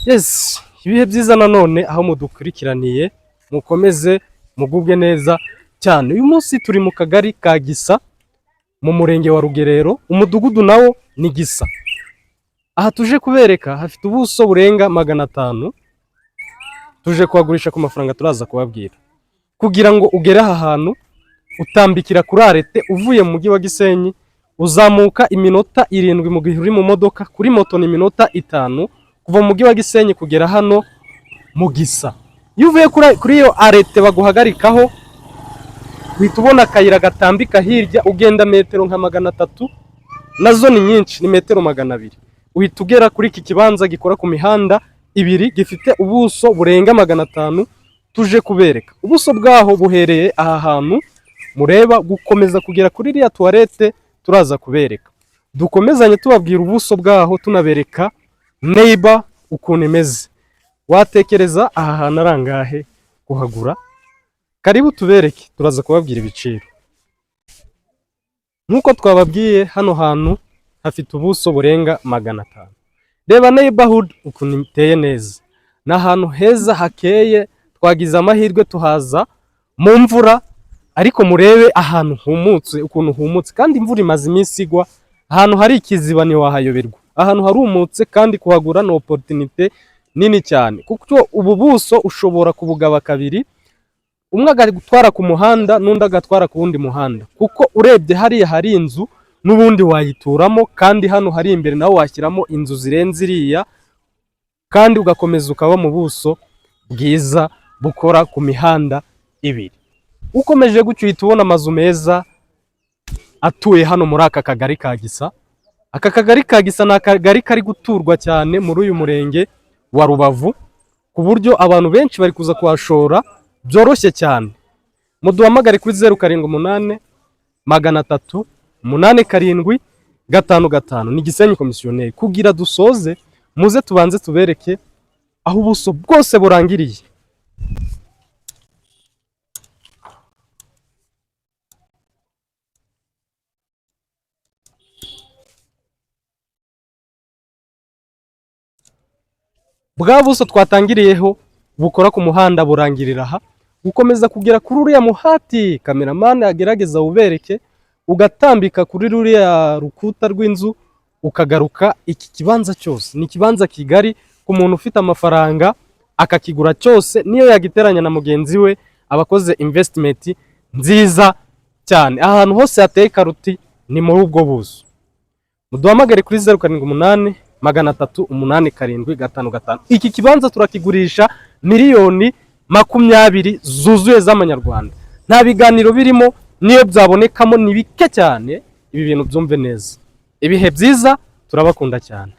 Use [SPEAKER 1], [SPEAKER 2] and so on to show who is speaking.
[SPEAKER 1] Yes, ibihe byiza nanone aho mudukurikiraniye, mukomeze mugubwe neza cyane. Uyu munsi turi mu kagari ka Gisa mu murenge wa Rugerero, umudugudu nawo ni Gisa. Aha tuje kubereka hafite ubuso burenga 500, tuje kuhagurisha ku mafaranga turaza kubabwira. Kugira ngo ugere aha hantu utambikira kuri arrêt uvuye mu mujyi wa Gisenyi, uzamuka iminota 7 mu gihe uri mu modoka, kuri moto ni iminota 5 kuva mu mujyi wa Gisenyi kugera hano mu Gisa. Iyo uvuye kuri iyo arrêt baguhagarikaho, uhita ubona akayira gatambika hirya, ugenda metero nka 300, nazo ni nyinshi, ni metero 200. Uhita ugera kuri iki kibanza gikora ku mihanda ibiri, gifite ubuso burenga 500 tuje kubereka. Ubuso bwaho buhereye aha hantu mureba gukomeza kugera kuri iriya toilette turaza kubereka. Dukomezanye tubabwira ubuso bwaho, tunabereka neighbor ukuntu imeze. Watekereza aha hantu ari angahe kuhagura? Karibu tubereke, turaza kubabwira ibiciro. Nk'uko twababwiye, hano hantu hafite ubuso burenga 500. Reba neighborhood ukuntu iteye neza. Ni ahantu heza hakeye, twagize amahirwe tuhaza mu mvura, ariko murebe ahantu humutse ukuntu humutse, kandi imvura imaze iminsi igwa. Ahantu hari ikiziba ntiwahayoberwa. Ahantu harumutse, kandi kuhagura ni opportunité nini cyane, kuko ubu buso ushobora kubugaba kabiri, umwe agatwara ku muhanda n'undi agatwara ku wundi muhanda, kuko urebye hariya hari inzu n'ubundi wayituramo, kandi hano hari imbere nawe washyiramo inzu zirenze iriya, kandi ugakomeza ukaba mu buso bwiza bukora ku mihanda ibiri. Ukomeje gutyo uhita ubona amazu meza atuye hano muri aka kagari ka Gisa. Aka kagari ka Gisa ni akagari kari guturwa cyane muri uyu murenge wa Rubavu, ku buryo abantu benshi bari kuza kuhashora byoroshye cyane. Muduhamagare kuri 0788 387 55, ni Gisenyi Komisiyoneri. Kugira dusoze, muze tubanze tubereke aho ubuso bwose burangiriye. Bwa buso twatangiriyeho bukora ku muhanda burangirira aha, gukomeza kugera kuri uriya muhati, cameraman agerageza wubereke, ugatambika kuri ruriya rukuta rw'inzu ukagaruka. Iki kibanza cyose ni ikibanza kigari ku muntu ufite amafaranga akakigura cyose, niyo yagiteranya na mugenzi we aba akoze investment nziza cyane. Ahantu hose hateye karoti ni muri ubwo buso. Muduhamagare kuri 0788 387 55. Iki kibanza turakigurisha miliyoni 20 zuzuye z'amanyarwanda. Nta biganiro birimo, niyo byabonekamo ni bike cyane. Ibi bintu byumve neza. Ibihe byiza, turabakunda cyane.